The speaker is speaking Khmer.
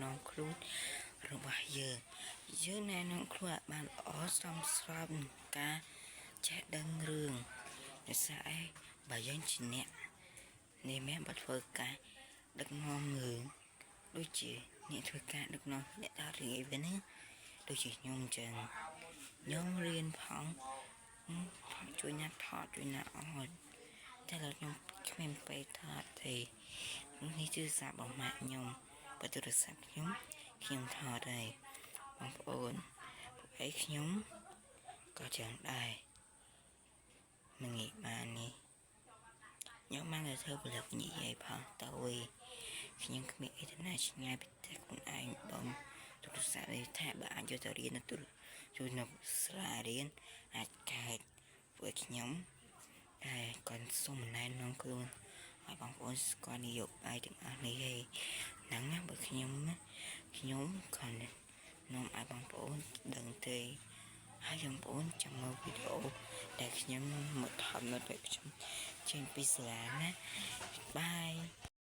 នាំខ្លួនរបស់យើងយើងណែនាំខ្លួនឲ្យបានល្អសមស្របនឹងការចេះដឹងរឿងដោយសារអីបើយើងជាអ្នកនេះមែនបើធ្វើការដឹកនាំរឿងដូចជាអ្នកធ្វើការដឹកនាំអ្នកថតរឿងអីវិញណាដូចជាខ្ញុំអញ្ចឹងខ្ញុំរៀនផងជួយអ្នកថតជួយអ្នកអត់តែឡើយខ្ញុំគ្មានពេលថតទេនេះគឺសាររបស់ម៉ាក់ខ្ញុំបើទូរស័ព្ទខ្ញុំខ្ញុំថតហើយបងប្អូនពួកឯងខ្ញុំក៏ចឹងដែរមិនងាយបាននេះខ្ញុំបានតែធ្វើប្លុកនិយាយផងទៅវិញខ្ញុំគ្មានអីទៅណាឆ្ងាយពីតែខ្លួនឯងបងទូរស័ព្ទនេះថាបើអាចយកទៅរៀននៅទូរជួយនៅសាលារៀនអាចកើតពួកខ្ញុំតែគាត់សុំណែនាំខ្លួនឲ្យបងប្អូនស្គាល់នយោបាយទាំងអស់នេះឯងហ្នឹងណាបើខ្ញុំណាខ្ញុំគាត់នាំឲ្យបងប្អូនដឹងទេហើយបងប្អូនចាំមើលវីដេអូដែលខ្ញុំមកថតនៅពេលខ្ញុំចេញពីសាលាណាបាយ។